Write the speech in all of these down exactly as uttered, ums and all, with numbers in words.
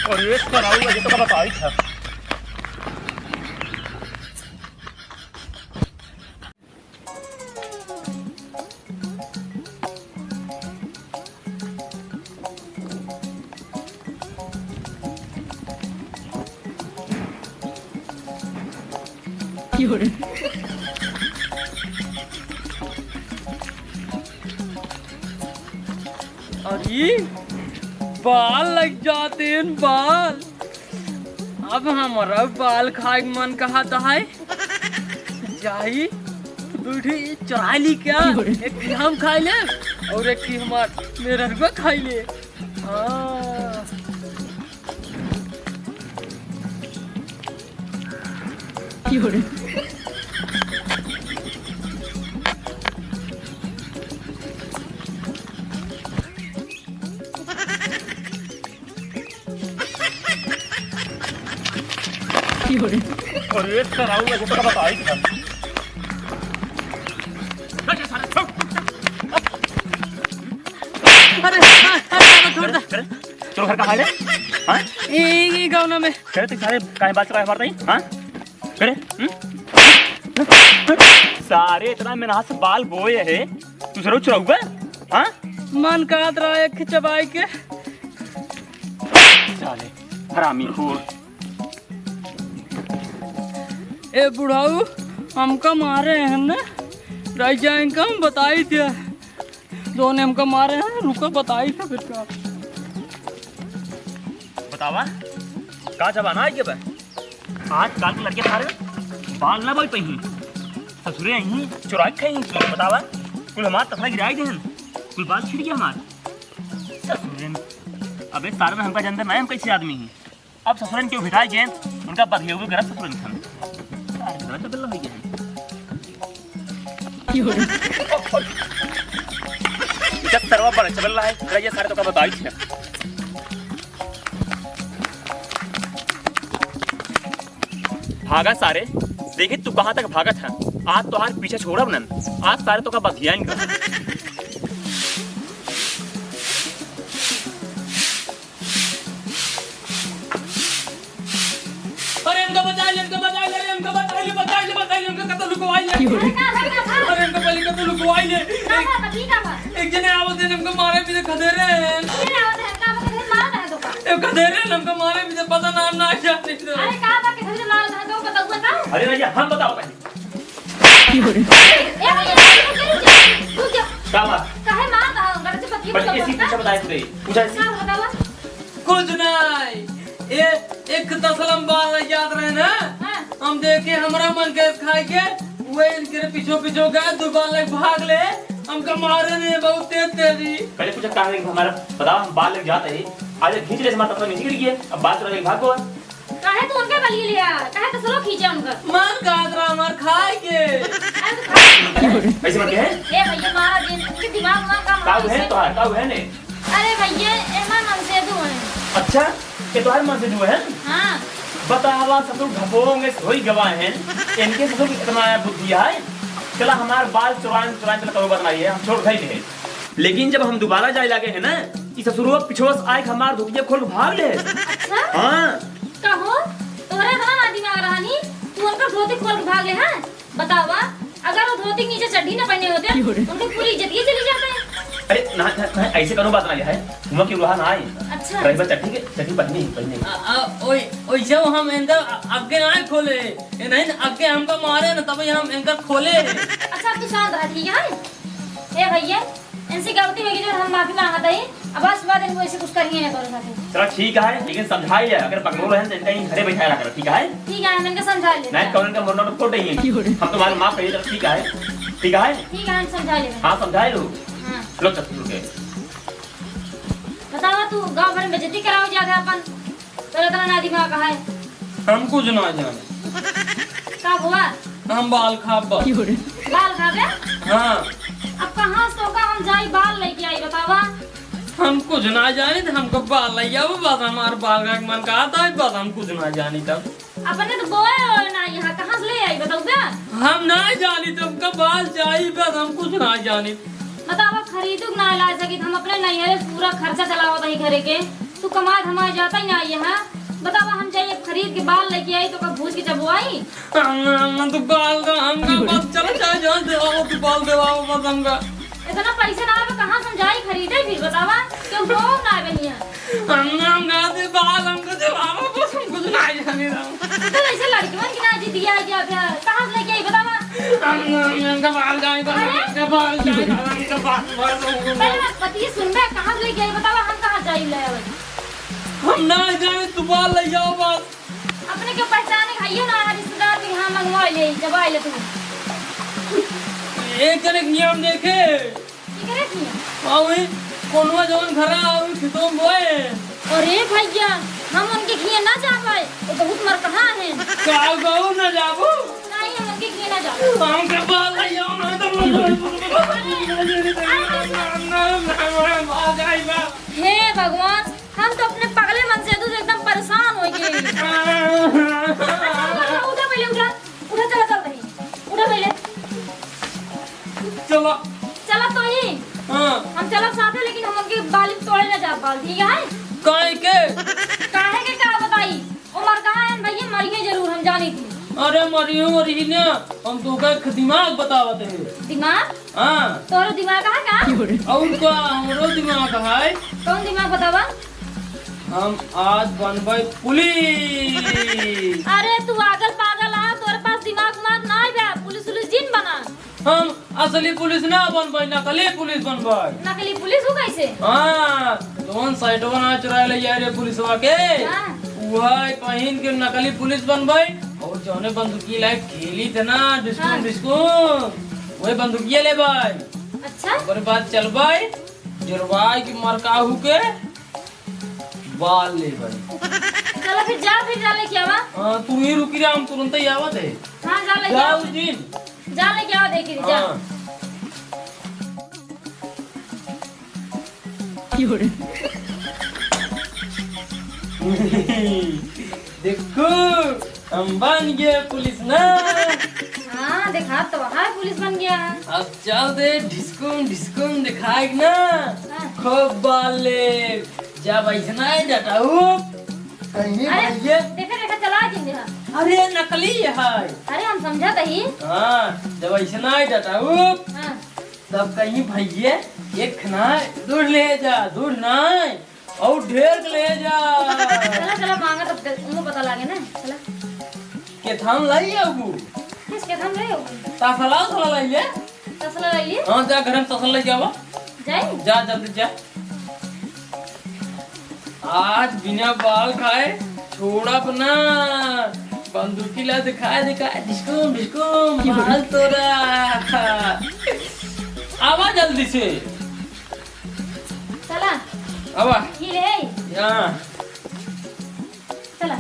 और एक कराऊ लगे तो बताई था। अरे, बाल लग जाते हैं, बाल। अब हमरा बाल खाए के मन कहत है। जाई, दुइ ठी चुराई ली क्या? एक ठी हम खाई ले और एक ठी हमार मेहररुआ खाई ले। हाँ। अरे, एक कराऊ लगे तो बताई था। अरे, हाँ, हाँ, हाँ, छोड़ दे। अरे, तोर घर कहाँ है? हाँ? ई, ई गाँव ना में। अरे, तो सारे काहे बात कराए हमारे ताई? हाँ? अरे, हम्म? सारे इतना मेहनत से बाल बोए है, तू सरो चुराऊगा? हाँ? मन कहत रहा एक चबाई के। साले, हरामी खोर। ए बुढ़ाऊ, हमका मारे हैं ना, रह जाए इनका हम बताई थे। दोनों हमका मारे हैं, रुका बताई थे बेटा। बतावा, का जमाना है ये बे? आजकल के लड़के सारे बाल ना बोई पही। ससुरे यहीं चुराई खाई, बतावा। कुल हमार तसला गिराई देहन, कुल बाल छिड़ गया हमार। ससुरे, अबे सारे में हमका जानते नहीं, हम कैसे आदमी हैं। अब ससुरन के उभिताई गए, उनका बधियऊ गरब ससुरन खान। सारे गरब चबल्ला हो गए हैं। इधर तरवा बड़ा चबल्ला है, रहिए सारे तो का बताई थे। भागा सारे, देखी तू कहाँ तक भागत है। आज तोहार पीछे छोड़ब नन, आज सारे तो का बधियाइन कर। अरे, इनका बचाई ले, इनका बचाई ले, अरे, इनका बचाई ले, बचाई ले, बचाई ले, इनका कतौ लुकवाई ले। अरे, का बा, का बा? अरे, इनका पहले कतौ लुकवाई ले। का बा, का बा, का बा? एक जने आवत है, इनका मारे पीछे खदेरे हैं। के आवत है? का बा, का बा, मारत है तो का? ए, खदेरे हैं, इनका मारे पीछे पता ना, ना जाने दो। अरे, का बा, के खदेरे मारत है तो बताओ, बताओ। अरे भैया, हम बताओ पहले। ए भैया, रुक जा, रुक जा, रुक जा। का बा? काहे मारत है? गलत से बतिया बस बताओ, इसी बता। पूछा बताए तू रे। पूछा इसी। का बतावा? कुछ नहीं। ए, एक तसलम बाल लग जात रहे ना, हाँ। हम देखे हमरा मन के खाए के, वे इनके पीछो पीछो गए, दो बाल लग भाग ले, हमका मारे ने बहुत तेज तेजी। पहले पूछा काहे हमारा बताओ, हम बाल लग जाते ही, आज खींच ले हमारा तसला नीचे गिर गया, अब बाल चुरा के भाग गया। काहे तू उनके बलिए लिया? काहे तसलो खींचे उनका? मन कहत रहा हमार खाए के। अरे तो खा। ऐसे मत कहे। ए भैया मारा दिन, उनके दिमाग में काम काऊ है तोहार, काऊ है ने? अरे भैया, एमा मनसेधु है। अच्छा, ये तोहार मनसेधु है? हाँ। बतावा, सब लोग ढपोंगे सोई गवा हैं, इनके सब लोग इतना बुद्धि है? चला हमार बाल चुरान, चुरान चला करो बदनाई है, हम छोड़ खाई है। लेकिन जब हम दोबारा जाए लागे हैं ना, ई ससुरवा पिछवा से आए के हमार धोतिया खोल के भाग ले। अच्छा? हाँ। कहो, तोहरे इतना ना दिमाग रहा नी, तू उनकर धोती खोल के भाग ले, हाँ? बतावा, अगर वो धोती के नीचे चड्ढी ना पहने होते, क्यों रे? उनकी पूरी इज्जत ये चली जाता है। अरे, ना, ना, ना, ऐसे कौनो बात ना है, हुआ कि रहा ना आए। अच्छा। ड्राइवर चड्ढी के, चड्ढी पहनी, पहनी। आ, आ, ओए, ओए, जब हम अंदर अ-, आगे आए खोले, ये नहीं, आगे हमका मारे ना, तब हम इनका खोले। अच्छा, अब तू शांत रह, ठीक है? ए भैया, इनसे गलती होगी जो हम माफी मांगत हई। अब आज के बाद इनको ऐसे कुछ करिए ना करो साथे। चलो ठीक है, लेकिन समझाई ले, अगर पकड़ो रहे तो इनका यहीं घरे बैठा रहा करो, ठीक है? ठीक है, हम इनका समझा लेते नहीं, हैं। कौन इनका मुंडा तो फोड़ देंगे। हम तुम्हारे माफ करिए, चलो ठीक है, ठीक है? ठीक है, हम समझा लेते हैं। हाँ, समझाए लो। हाँ। लो, चल, रुके। बतावा, तू गाँव भर में बेइज्जती कराओ जाके अपन। तोरा इतना ना दिमाग है। हम कुछ ना जाने। का हुआ? हम बाल खाब बस। बाल खाबे? हाँ। अब कहाँ से तोका हम जाई बाल लेके आई, बतावा? हम कुछ ना जाने, तो हमको बाल ले आओ बस, हमार बाल का मन कहत है बस, हम कुछ ना जाने तब। अपने तो बोए हो ना यहाँ, कहाँ से ले आई बताओ बे? हम ना जानी, तुमका बाल चाही बस, हम कुछ ना जानी। बतावा, खरीदू के ना ला सकित, हम अपने नैहरे से पूरा खर्चा चलावत हई घरे के। तू कमाए धमाए जाता ही ना है, हाँ? बतावा, हम जाई अब खरीद के बाल लेके आई तो का भूज के चबवाई? हम, हम तो बाल का, हमका बस चला चाहे जहाँ देवाओ, तू बाल देवाओ बस हमका। इतना पैसा ना आवे, कहाँ से हम जाई खरीदे फिर बतावा? क्यों हो ना आवे हियाँ? हम, हम कहाँ से बाल हमको देवाओ बस, हम कुछ ना जाने रहो। तो ऐसे लड़कियों की ना जी दिया गया प्यार, कहाँ से लेके आई बतावा? हम, हम, हमका बाल जाए बस, अरे? हमका बाल जाए बस, हमका बाल, बाल, बाल। पहले बात पति सुन बे, कहाँ से लेके आई बतावा, हम कहाँ जाई ले आवे? हम ना जाने, तू बाल ले जाओ बस। अपने के पहचाने के हइये ना, रिश्तेदार के यहाँ मंगवा ले, जब आइले तू। एक जने के नियम देखे। की करे थी? आवे, कोनवा जवन घरा आवे, खेतों में बोए। अरे भैया, हम उनके खिया ना जाबे, वो बहुत मरकहा है। का कहू ना जाबू? नहीं, हम उनके खिया ना जाबे। हम के बाल ले जाओ ना, तो अरे, अरे, आ जाइबा। हे भगवान, हम तो अपने पगले मन से तो एकदम परेशान हो गए। उठा पहले, उठा, उठा, चला, चल रही, उठा पहले। चला। चला तो ही। हाँ। हम चलब साथे, लेकिन हम उनके बाली तोड़े ना जा पाल, ठीक है? काहे के? काहे के का बताई? उमर कहाँ है भैया, मरिए जरूर, हम जानी थी। अरे मरियो, मरिए ना, हम तो का एक दिमाग बतावत है। दिमाग? हाँ। तोरो दिमाग है का? और का, हमरो दिमाग है। कौन दिमाग बतावा? हम आज बनबे पुलिस। अरे तू आगल पागल आ, तोरे पास दिमाग उमाग ना आइबे, पुलिस उलिस जिन बना। हम असली पुलिस ना बनबे, नकली पुलिस बनबे। नकली पुलिस हो कैसे? हाँ, जौन साइटवा ना चुराए ले जाए रे पुलिसवा के, हाँ। वह पहिन के नकली पुलिस बनबे। और जौने बंदूकी लाइक खेली थे ना, डिस्कुम, हाँ। डिस्कुम, वही बंदूकिया लेबे। अच्छा। ओकरे बाद चलबे, जुरवाई की मरकाहू के बाल लेबे। चला फिर जा, फिर जा लेके आवा। हाँ, तू ही रुकी रहा, हम तुरंत ही आवत है। हाँ, जा लेके जा आवा। उस दिन। जा लेके आवा, देखी, जा। हाँ। देखो, हम बन गए पुलिस ना। हाँ, देखा तो है, पुलिस बन गया है। अब चल दे, ढिसकुम, ढिसकुम दिखाएग ना। हाँ। खूब बाल ले। जब ऐसना ही डटाऊ, कहीं अरे, भैया। देखा, देखा, चला जिन देखा। अरे, नकली है। अरे, हम समझा तही। हाँ, जब ऐसना ही डटाऊ, हाँ। तब कहीं भैया, एक ना, दूर ले जा, दूर ना। और ढेर के ले जा। चला, चला, मांगा तब दे, उनको पता लागे ना। चला। केथान लाई आबू? किस केथान लाई आबू? तसला, तसला लाई ले। तसला लाई ले? हाँ, जा घर में तसला ले जावा। जाए? जा, जल्दी जा। आज बिना बाल खाए छोड़ब ना। बंदूकी ला दिखाए, दिखाए, ढिसकुम, ढिसकुम, बाल तोरा। आवा जल्दी से। चला। आवा। ये ले। हाँ। चला।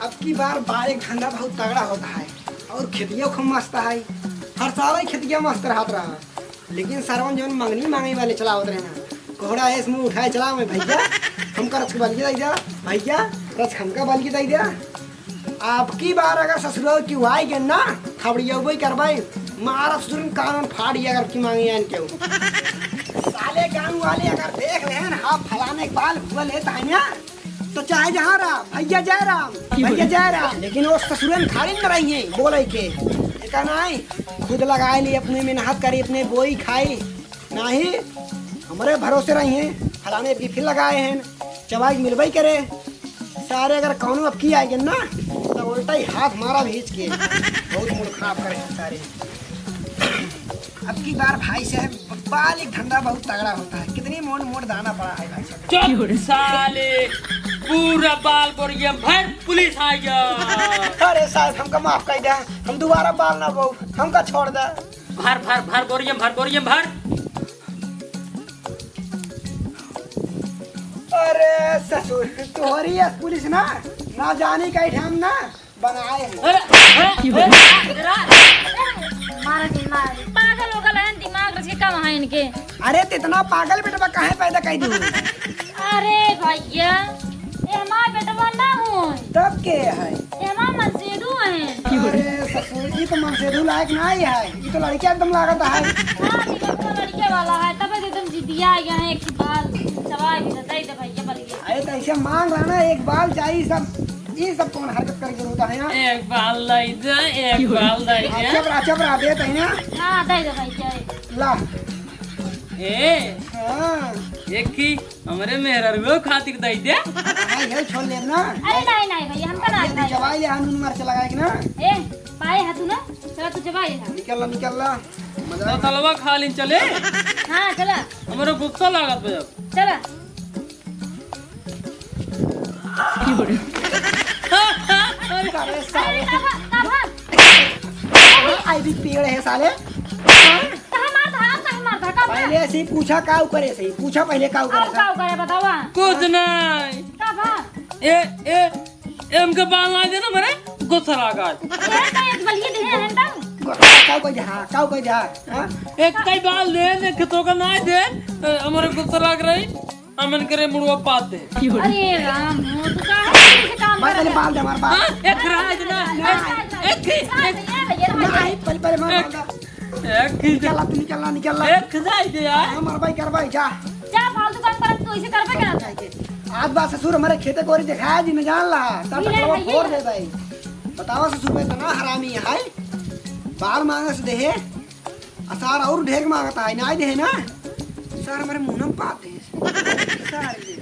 अब की बार बाल एक धंधा बहुत तगड़ा होता है और खेतिया खूब मस्त है। हर साल ही खेतिया मस्त रहत रहा, लेकिन सरवन जौन मंगनी मांगे वाले चलावत रहे ना, कोहड़ा ऐस मुंह उठाए चला में भैया, हमका रच के बलगी दे दिया, भैया रच हमका बलगी दे दिया। अब की बार अगर ससुराल की आइ गए ना, थबड़ियउबे करबे, मारब ससुर में कान फाड़ दिया अगर की मांगे आन के। साले गांव वाले अगर देख लेन, हाँ, फलाने के बाल हुआ लेत है ना, तो चाहे जहाँ रहा, भैया जय राम, भैया जय राम, लेकिन वो ससुरन खाली न रही है बोले के। एका नाई, खुद लगाए ली, अपने मेहनत करी, अपने बोई खाई। नाही, हमरे भरोसे रही हैं, फलाने की फिर लगाए हैं, चबाई के मिलबई करे। सारे अगर कौनो अब की आए ना, तो उल्टा ही हाथ मारा भींच के। बहुत मूड खराब करे हैं सारे। अब की बार भाई साहब, बाल एक धंधा बहुत तगड़ा होता है। कितनी मोट मोट दाना पड़ा है भाई साहब। चुप साले, पूरा बाल बोरिया भर पुलिस आ गया। अरे साहब, हमका माफ कर दे, हम दोबारा बाल ना बो, हमका छोड़ दे। भर, भर, भर बोरिया, भर बोरिया, भर। अरे ससुर, तोहरी यस पुलिस ना, ना जानी कई ठाम ना बनाए हो। अरे, अरे, अरे, अरे, मारा के मार। पागल हो गल हैं, दिमाग रच के कम है इनके। अरे, त इतना पागल बेटवा काहे पैदा कर दू? अरे भैया, ये हमार बेटवा ना हो। तब के है? एमा मनसेधु है। अरे ससुर, ई तो मनसेधु लायक नाहीं है, ई तो लड़किया एकदम लागत है। हाँ, ई तो लड़के वाला है, तब एकदम जिदिया गया है, एक बाल चबा के दे दे भैया बलिए। अरे तो ऐसे मांग रहा ना, एक बाल चाहिए सब, ई सब कौन हरकत करे जरूरत है यहाँ? एक बाल दे दे, एक बाल दे दे। चुप रहा, चुप रहा, देत है ना। हाँ, दे दे भैया। ला। ए, हाँ। एक ही हमरे मेहररुओ खातिर दई दे। हाँ, ये छोड़ लेब ना। अरे नहीं, नहीं भैया, हमका ना ये खाए। चबाई ले, हनुन मरचा लगाए के ना। ए, पाए हा तू ना? चला तू चबाई ले। निकल ला, निकल ला। मजा तो तलवा खा लेन चले। हाँ, चला। हमरे गुस्सा लागत बा अब। चला। अरे साले। अरे, का भा, का भा? आई भी पेड़ है साले। काहे मार था, काहे मार था, का भा? पहले से ही पूछा, काऊ करे से ही। पूछा पहले, काऊ करे और से। काऊ करे, बतावा। कुछ नहीं। का भा? ए, ए, एमके बाल ना देना, मरे गुस्सा लागा। ए, तो एक बलिए दे है, हम काऊ कह जा, काऊ कह जा, हाँ? एक कई बाल दे, ने खेतों का ना दे, ए, हमारे गुस्सा लाग रही। हमन करे मुड़वा पात दे। अरे राम हो, तू काहे ऐसे काम भाई, कर पहले रहा बाल दे, हमार बाल। हाँ, एक राज ना, ना, एक, एक, एक, नहीं, पहले, पहले हमार बाल दे। एक खींच। निकल ला, तू निकल ला, निकल ला। एक खिंचाई दे यार। हमार भाई कर भाई, जा। जा, फालतू काम करत, तू ऐसे करबे करत। आज बात ससुर हमारे खेते कोरी दिखाया जी, न जान ला। तब ये ले तक भाई, फोड़ ये दे भाई। बतावा ससुर में इतना हरामी है। बाल मांगे से देहे। आ सार और ढेर मांगता है, ना देहे ना। सार हमारे मुंह में पात दे। सार दे।